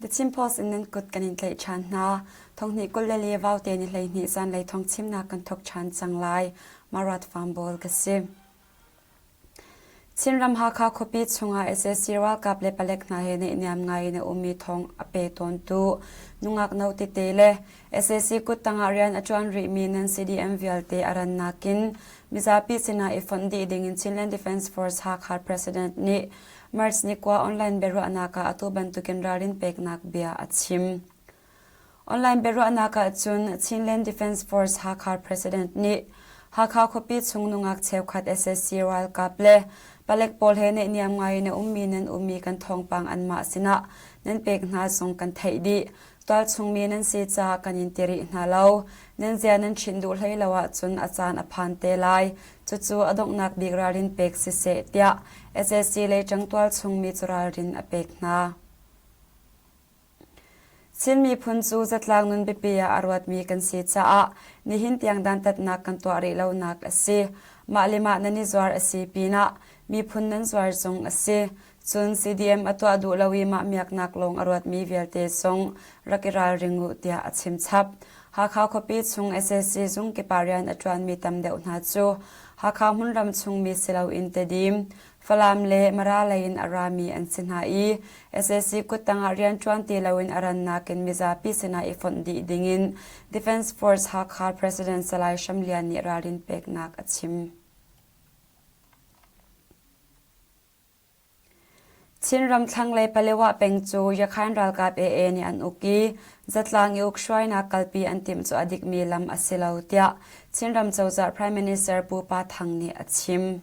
The Chin Post in nan kut kan in tlaih ṭhan hna. Thonghnih 20 le li vaute ni 12 zanlei thong chimnak kan thawk ṭhan cang lai. Marat Farm ka si. Chinram Hakha khuapi chungah sac ralkap le palek hna he naihniam ngai in a ummi thawng a pe tawntu nungak no tete le sac kuttang ah rian a ṭuan rihmi nan CDM vialte a rannak in mizapi sinah i fonh dih dingin Chinland Defence Force Hakha President nih March ni kua online biaruahnak ah atu bantukin ralrin peknak bia a chim. Online biaruahnak ahcun Chinland Defence Force Hakha President nih Hakha khuapi chung nungak cheukhat sac ralkap le palek pawl he naihniam ngai in a ummi nan ummi kan thawngpang anmah sinah nan pek hna zong kan theih dih. Tualchungmi nan si caah kan in ti rih hna lo. Nan zia nan chinh duh hlei lo ahcun a caan a phan te lai. Cucu a donghnak bik ralrin pek siseh tiah sac lei ṭang tualchungmi cu ralrin a pek hna. Chin miphun cu zatlang nun biapi ah a ruatmi kan si caah nihin tiang dantatnak kan tuah rih lonak a si. Mah le mah nan i zuar a si pinah miphun nan zuar zong a si. Cun CDM a tuah duh lo i mah miaknak lawng a ruatmi vialte zong rak i ralring u tiah a chim chap. Hakha khuapi chung sac zung kip ah rian a ṭuanmi tam deuh hna cu Hakha hmunram chungmi si loin Tedim, Falam le Mara lei in a rami an si hna i sac kuttang ah rianṭuan ti loin a rannak in mizapi sinah i fonh dih dingin Defence Force Hakha President Salai Hram Lian nih ralrin peknak a chim. Chinram thlanglei Palewa peng cu Yakhain ralkap AA nih an uk i zatlang i ukhruainak kalpi an timh cu a dikmi lam a si lo tiah Chinram cozah Prime Minister Pu Pa Thang nih a chim.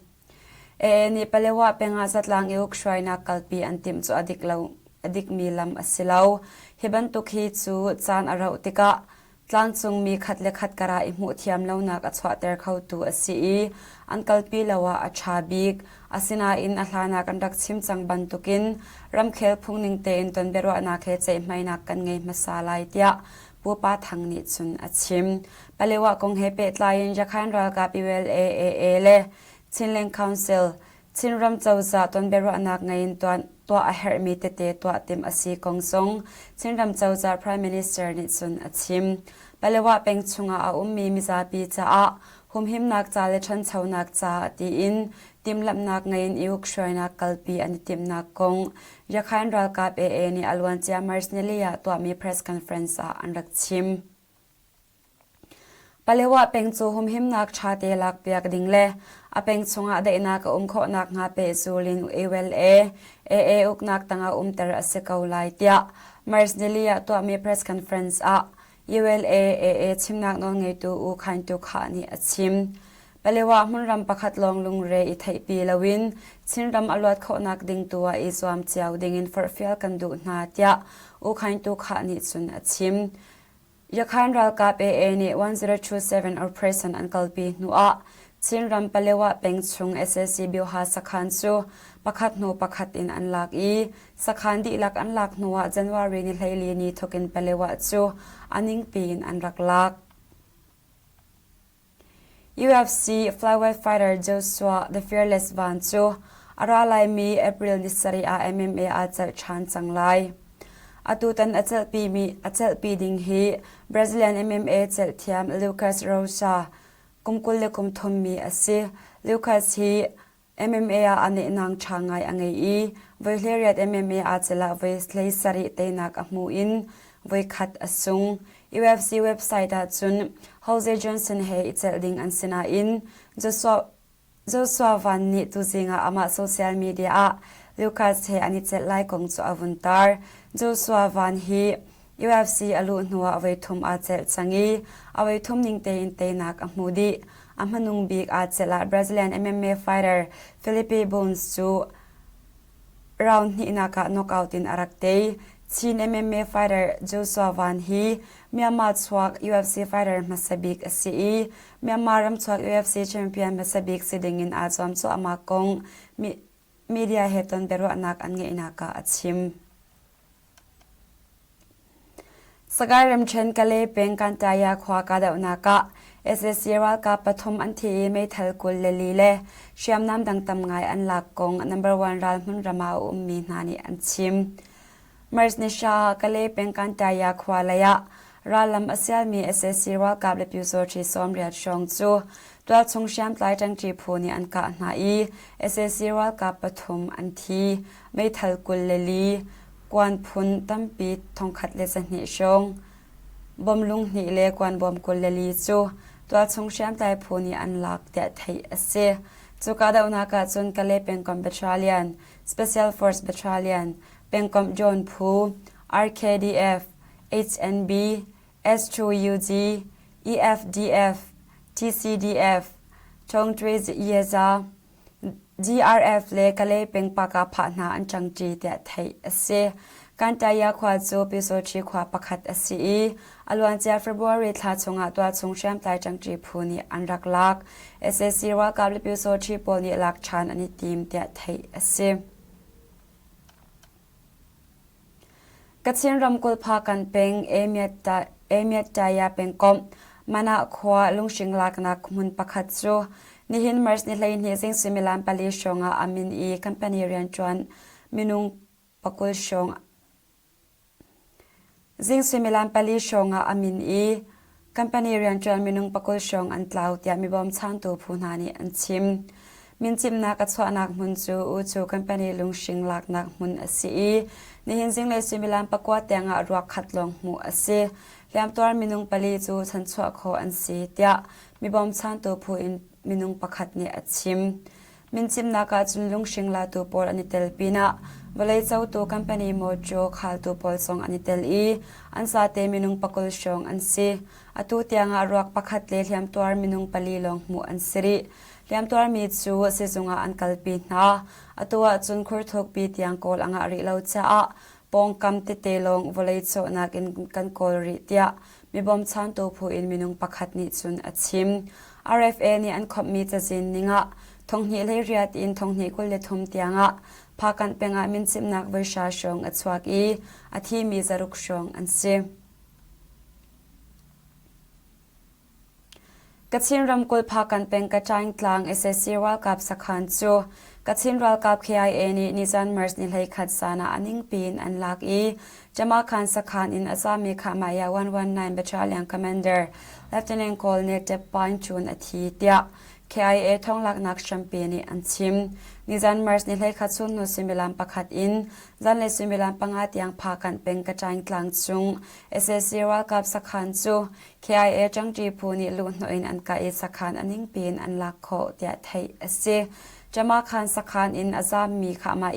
AA nih Palewa peng ah zatlang i ukhruainak kalpi an timh cu a dik lo, a dikmi lam a si lo. Hi bantuk hi cu caan a rauh tikah tlangcungmi khat le khat karah i hmuhthiam lonak a chuahter khotu a si i an kalpi lo ah a ṭha bik. Asinain a hlan ah kan rak chim cang bantukin ramkhel phungning tein ton biaruahnak he ceihmainak kan ngei hmasa lai tiah Pu Pa Thang nih cun a chim. Palewa kong he pehtlai in Yakhain ralkap ULAAA le Chinland Council, Chinram cozah tonbiaruahnak ngei in tuah a herhmi tete tuah timh a si kong zong Chinram cozah Prime Minister nih cun a chim. Palewa peng chungah a ummi mizapi caah humhimnak ca le ṭhanchonak caah tiin timhlamhnak ngei in i ukhruainak kalpi an i timhnak kong Yakhain ralkap AA nih a luancia March nili ah tuahmi press conference ah an rak chim. Palewa peng cu humhimnak ṭhate lakpiak ding le a peng chungah daihnak a um khawh nakhnga pehzul in ULA AA uknak tangah umter a si ko lai tiah March nili ah tuahmi press conference ah ULA AA chimnak nawlngeitu U Khaing Tu Khah nih a chim. Palewa hmunram pakhat lawng lungre i theihpi loin Chinram a luat khawhnak ding tu ah i zuam cio dingin forhfial kan duh hna tiah U Khaing Tu Khah nih cun a chim. Yakhain ralkap AA nih 1027 operation an kalpi hnuah Chinram Palewa peng chung sac Bioha sakhan cu pakhat hnu pakhat in an lak i sakhan dihlak an lak hnuah January ni 14 ni thawkin Palewa cu a ningpi in an rak lak. UFC flyweight fighter Joshua The Fearless Van cu a ra laimi April ni sarih ah MMA aa celh ṭhan cang lai. Atutan a celhpimi a celhpi ding hi Brazilian MMA celhthiam Lucas Rosa kum 23 mi a si. Lucas hi MMA ah a nehnang ṭha ngai a ngei i voi 18 MMA aa celh ah voi 17 teinak a hmu in voikhat a sung. UFC website ah cun Jose Johnson he i celh ding an si nain Joshua, Joshua Van nih tuzing ah amah social media ah Lucas he an i celh lai kong cu a vun tar. Joshua Van hi UFC a luh hnuah voi thum aa celh cang i a voi thum ning tein teinak a hmu dih. A hmanung bik aa celh ah Brazilian MMA fighter Felipe Bones cu round hnihnak ah knockout in a rak tei. Chin MMA fighter Joshua Van hi Myanmar chuak UFC fighter hmasa bik a si i Myanmar ram chuak UFC champion hmasa bik si ding in aa zuam cuahmah kong media he ton biaruahnak an ngeihnak ah a chim. Sagaing ramṭhen Kalay peng Kantaya khua kahdohnak ah sac ralkap pathum an thi i meithal 24 le hriamnam dang tam ngai an lak kong number one ral hmunram ah a ummi hna nih an chim. March ni hra ah Kalay peng Kantaya khua lei ah rallam a sialmi sac ralkap le pyusawṭhi 90 hrawng cu tualchung hriamtlai ṭangṭi phu nih an kah hna i sac ralkap pathum an thi. Meithal 24, kuan phun tampi 1200 hrawng, bom lunghnih le kuanbawm 24 cu tualchung hriamtlai phu nih an lak tiah theih a si. Cu kahdohnak ah cun Kalay pengkomh Battalion, Special Force Battalion, pengkomh John Phu, RKDF, HNB, S2UG, EFDF, TCDF, Chongtwe Yeza, GRF le Kalay peng Pakapha hna an ṭangṭi tiah theih a si. Kantaya khua cu Pyusawṭhi khua pakhat a si i a luancia February thla chungah tualchung hriamtlai ṭangṭi phu nih an rak lak. Sac ralkap le Pyusawṭhi pawl nih lak ṭhan an i tim tiah theih a si. Kachin ramkulh Phakanh peng Emiat-Taya pengkomh Manah khua lunghring laknak hmun pakhat cu nihin March ni 12 zing suimilam pali hrawng ah a min i company rianṭuan minung 20 hrawng Zing suimilam pali hrawng ah a min i Company rianṭuan minung 20 hrawng an tlau tiah mi bawmchantu phu hna nih an chim. Mincimnak a chuahnak hmun cu Ucu company lunghring laknak hmun a si i nihin zinglei suimilam pakua tiangah ruak khat lawng hmuh a si. Hliamtuar minung pali cu chanchuah khawh an si tiah mi bawmchantu phu in minung pakhat nih a chim. Mincimnak ah cun lunghring latu pawl an i tel pinah vawlei cotu company mawṭaw khaltu pawl zong an i tel i an zate minung 20 hrawng an si. Atu tiangah ruak pakhat le hliamtuar minung pali lawng hmuh an si rih. Hliamtuarmi cu sizung ah an kalpi hna. Atu ahcun khurthukpi tiang kawl a ngah rih lo caah pawngkam tete lawng vawlei cawhnak in kan kawl rih tiah mi bawmchantu phu in minung pakhat nih cun a chim. RFA nih an khawmhmi cazin ningah thonghnih 18 in thonghnih 23 tiangah Phakanh pengah mincimhnak voihra hrawng a chuak i a thimi zaruk hrawng an si. Kachin ramkulh Phakanh peng Kachaing tlang sac ralkap sakhan cu Kachin ralkap KIA nih nizan March ni 11 zan ah a ningpi in an lak i Jamakhan sakhan in a zami Khahmaya 119 Battalion Commander Lieutenant Colonel Tep Paing Chun a thi tiah KIA thonglaknak hrampi nih an chim. Nizan March ni 11 chunhnu suimilam pakhat in zanlei suimilam panga tiang Phakanh peng Kachaing tlang chung sac ralkap sakhan cu KIA ṭangṭi phu nih luhhnawh in an kah i sakhan a ningpi in an lak khawh tiah theih a si. Jamakhan sakhan in a zaammi Khahmah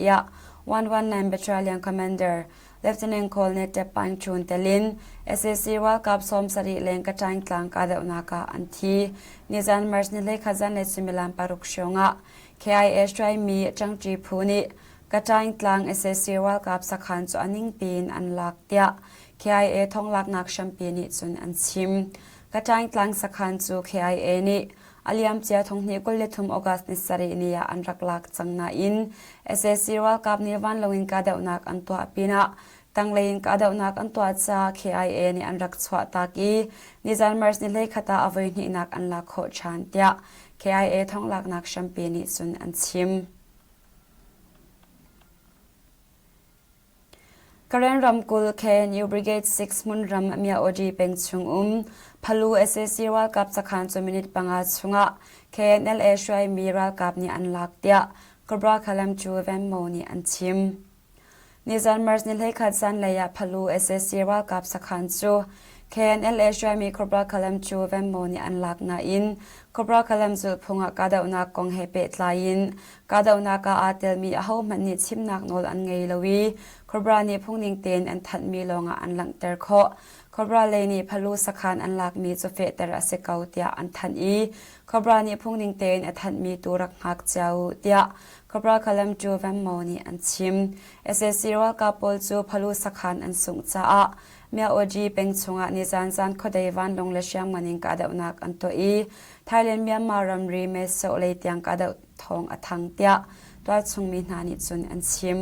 119 Battalion Commander Lieutenant Colonel Tep Paing Chun telin sac ralkap 70 leng Kaṭaing tlang kahdohnak ah an thi. Nizan March ni 11 zanlei suimilam paruk hrawngah KIA hruaimi ṭangṭi phu nih Kaṭaing tlang sac ralkap sakhan cu a ningpi in an lak tiah KIA thonglaknak hrampi nih cun an chim. Kaṭaing tlang sakhan cu KIA nih a liamcia thonghnih 23 August ni sarih ni ah an rak lak cang nain sac ralkap nih vanlawng in kahdohnak an tuah pinah tanglei in kahdohnak an tuah caah KIA nih an rak chuahtak i nizan March ni 11 ah a voihnihnak an lak khawh ṭhan tiah KIA thonglaknak hrampi nih cun an chim. Karen ramkulh KNU Brigade 6 hmunram Myaodi peng chung um Phalu sac ralkap sakhan cu minute panga chungah KNLA hruaimi ralkap nih an lak tiah Cobra Khalam Chu Venmo nih an chim. Nizan March ni 11 zanlei ah Phalu sac ralkap sakhan cu KNLA hruaimi Cobra Khalam Chu Venmo nih an lak nain Cobra Khalam zulhphung ah kahdohnak kong he pehtlai in Kahdohnak ah aa telmi ahohmanh nih chimnak nawl an ngei lo i Cobra nih phungning tein an thanhmi lawngah an langhter khawh. Cobra lei nih Phalu sakhan an lakmi cu fehter a si ko tiah an thanh i Cobra nih phungning tein a thanhmi tu rak hngak cio u tiah Cobra Kalam Chu Vemmo nih an chim. Sac ralkap pawl cu Phalu sakhan an sungh caah Myaoji peng chungah nizan zan khuadei vanlawng le hriamngan in kahdohnak an tuah i Thailand-Myanmar ramri Mae Sot lei tiang kahdoh thawng a thang tiah tualchungmi hna nih cun an chim.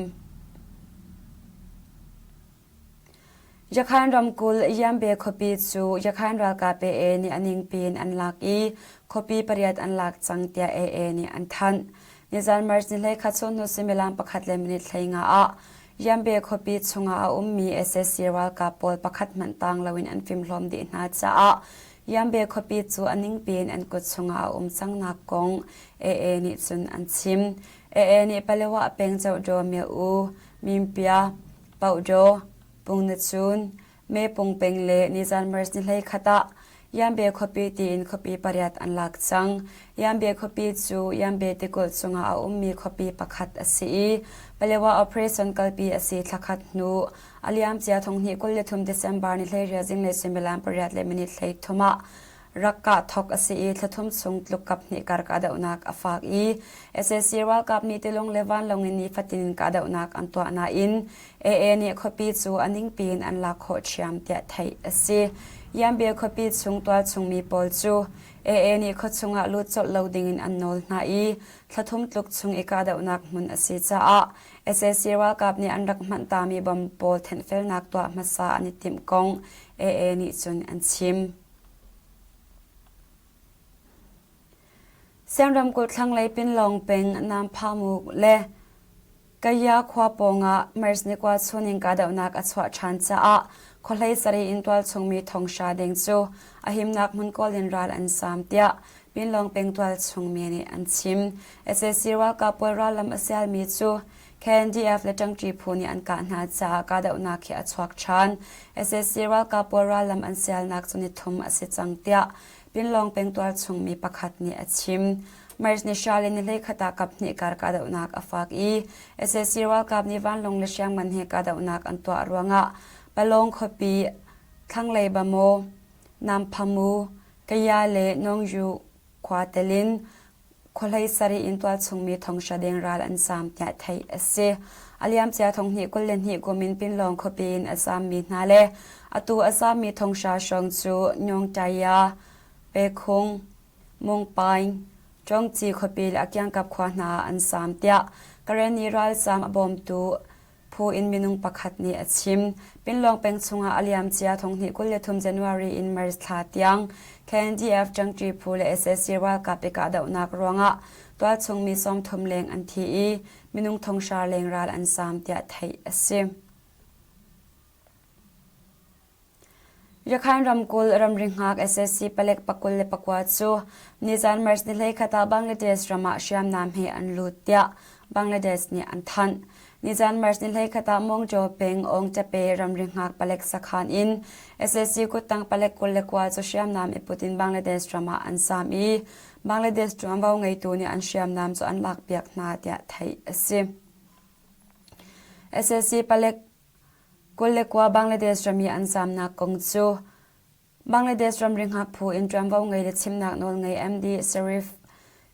Yakhain ramkulh Yambe khuapi cu Yakhain ralkap AA nih a ningpi in an lak i khuapi pariat an lak cang tiah AA nih an thanh. Nizan March ni 11 chun hnu suimilam pakhat le minute 15 ah. Yambe khuapi chungah a ummi sac ralkap pawl pakhat hmanh tang loin an fimhlawm dih hna caah Yambe khuapi cu a ningpi in an kut chungah a um cangnak kong AA nih cun an chim. AA nih Palewa peng Cohdaw Myo-u, Mimpia, Pohdaw, Pungnacun, Mepung peng le nizan March ni 11 ah Yambe khuapi tiin khuapi pariat an lak cang. Yambe khuapi cu Yambe tikulh cungah a ummi khuapi pakhat a si i Palewa operation kalpi a si thlakhat hnu a liamcia thonghnih 23 December ni 18 zinglei suimilam pariat le minute 13 ah rak kah thawk a si i thlathum chung tluk kaphnih kar kahdohnak a fak i sac ralkap nih tilung le vanlawng in nifatin in kahdohnak an tuah nain AA nih khuapi cu a ningpi in an lak khawh ṭhiam tiah theih a si. Yambe khuapi chung tualchungmi pawl cu AA nih khuachung ah lut colh lo dingin an nawl hna i thlathum tluk chung i kahdohnak hmun a si caah sac ralkap nih an rak hmanhtami bom pawl thenhfelnak tuah hmasa an i timh kong AA nih cun an chim. Siang ramkulh thlanglei Pinlawng peng Namphamuk le Kaya khua pawngah Mars nikua chunin kahdohnak a chuah ṭhan caah khuahlei sarih in tualchungmi thonghra ding cu a himnak hmun kawl in ral an zaam tiah Pinlawng peng tualchungmi nih an chim. Sac ralkap pawl rallam a sialmi cu KNDF le ṭangṭi phu nih an kah hna caah kahdohnak hi a chuak ṭhan. Sac ralkap pawl rallam an sialnak cu nithum a si cang tiah Pinlawng peng tualchungmi pakhat nih a chim. March ni hra le ni 11 ah kaphnih kar kahdohnak a fak i sac ralkap nih vanlawng le hriamngan he kahdohnak an tuah ruangah Palong khuapi thlanglei Bamaw, Namphamu, Kaya le Nongyu khua tel in khuahlei sarih in tualchungmi thonghra deng ral an zaam tiah theih a si. A liamcia thonghnih 22 kum in Pinlawng khuapi in a zaammi hna le atu a zaammi thonghra hrawng cu Nyongtaya, Pekhung, Mungpaing, Ṭawngci khuapi le a kiangkap khua hna ah an zaam tiah Karenni ralzaam a bawmtu phu in minung pakhat nih a chim. Pinlawng peng chungah a liamcia thonghnih 23 January in March thla tiang KNDF ṭangṭi phu le sac ralkap i kahdohnak ruangah tualchung mi 30 leng an thi i minung thonghra leng ral an zaam tiah theih a si. Rakhine ramkulh ramri hngak sac palek 29 cu nizan March ni 11 ah Bangladesh ram ah hriamnam he an lut tiah Bangladesh nih an thanh. Nizan March ni 11 ah Mongjaw peng Awngtape ramri hngak palek sakhan in sac kuttang palek 29 cu hriamnam i put in Bangladesh ram ah an zaam i Bangladesh ṭuanvo ngeitu nih an hriamnam cu an lakpiak hna tiah theih a si. Sac palek 29 Bangladesh ram i an zaamnak kong cu Bangladesh ramri hngak phu in ṭuanvo ngei le chimnak nawlngei MD Sharif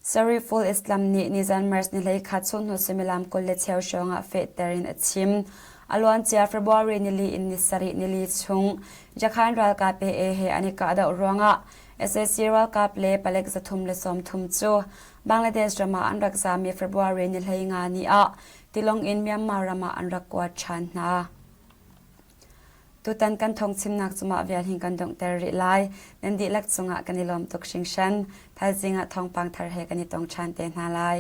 Shariful Islam nih nizan March ni 11 chunhnu suimilam 20 le cheu hrawng ah fehter in a chim. A luancia February nili in ni sarih nili chung Jakhan ralkap AA he an i kahdoh ruangah sac ralkap le palek 330 cu Bangladesh ram ah an rak zaam i February ni 15 ni ah tilawng in Myanmar ram ah an rak kuat ṭhan hna. Tutan kan thawngchimnak cu mah vial hin kan donghter rih lai. Nan dihlak cungah kan i lawm tuk hringhran. Thaizing ah thawngpang thar he kan i tong ṭhan te hna lai.